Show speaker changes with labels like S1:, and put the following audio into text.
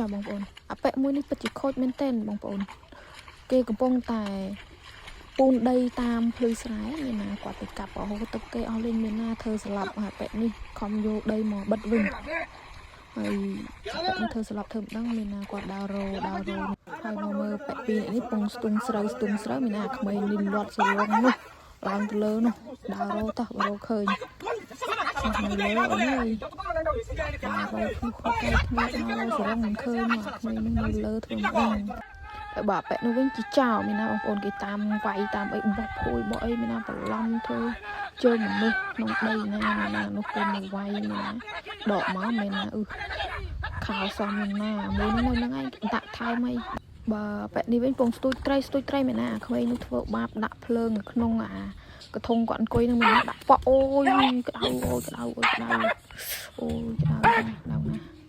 S1: ចាបងប្អូនអាប៉ែមួយនេះពិតជាខូចមែនទែនបងប្អូនគេកំពុងតែពូនដីតាមភ្លឺស្រែមានណាគាត់ទៅកាប់អស់ហូរទឹកគេអស់លេងមានណាធ្វើស្លាប់អាប៉ែនេះខំយកដីមកបិទវិញហើយអាប៉ែនេះធ្វើស្លាប់ធ្វើមិនដឹងមានណាគាត់ដើររោដើររោហើយមកមើលប៉ែពីរនេះពងស្ទុងស្រូវស្ទុងស្រូវមានណាក្មេងនេះលាត់សឡុងនោះឡើងទៅលើនោះដើររោតោះបើរោឃើញនៅលើអូនអើយ ដើររកឈ្មោះខកែគ្នាដើររកសរងមិនឃើញមកក្មេងនឹងនៅលើធ្វើមិនដឹងហើយបើអាប៉ែនោះវិញជាចោលមានណាបងប្អូនគេតាមវាយតាមអីបោះភួយបោះអីមានណាបន្លំធ្វើជើងមនុស្សក្នុងដីណាមានណានោះគេមកវាយមានណាដកមកមានណាអឺខោសំមានណាមួយនោះនៅហ្នឹងឯងដាក់ថែមអីបើប៉ែនេះវិញពងស្ទូចត្រីស្ទូចត្រីមានណាក្មេងនោះធ្វើបាបដាក់ភ្លើងនៅក្នុងអាកធុងគាត់អង្គុយនឹងមានណាដាក់ប៉ក់អូយក្តៅអូយក្តៅអូយក្តៅ អូយក្តៅណាស់ក្តៅណាស់។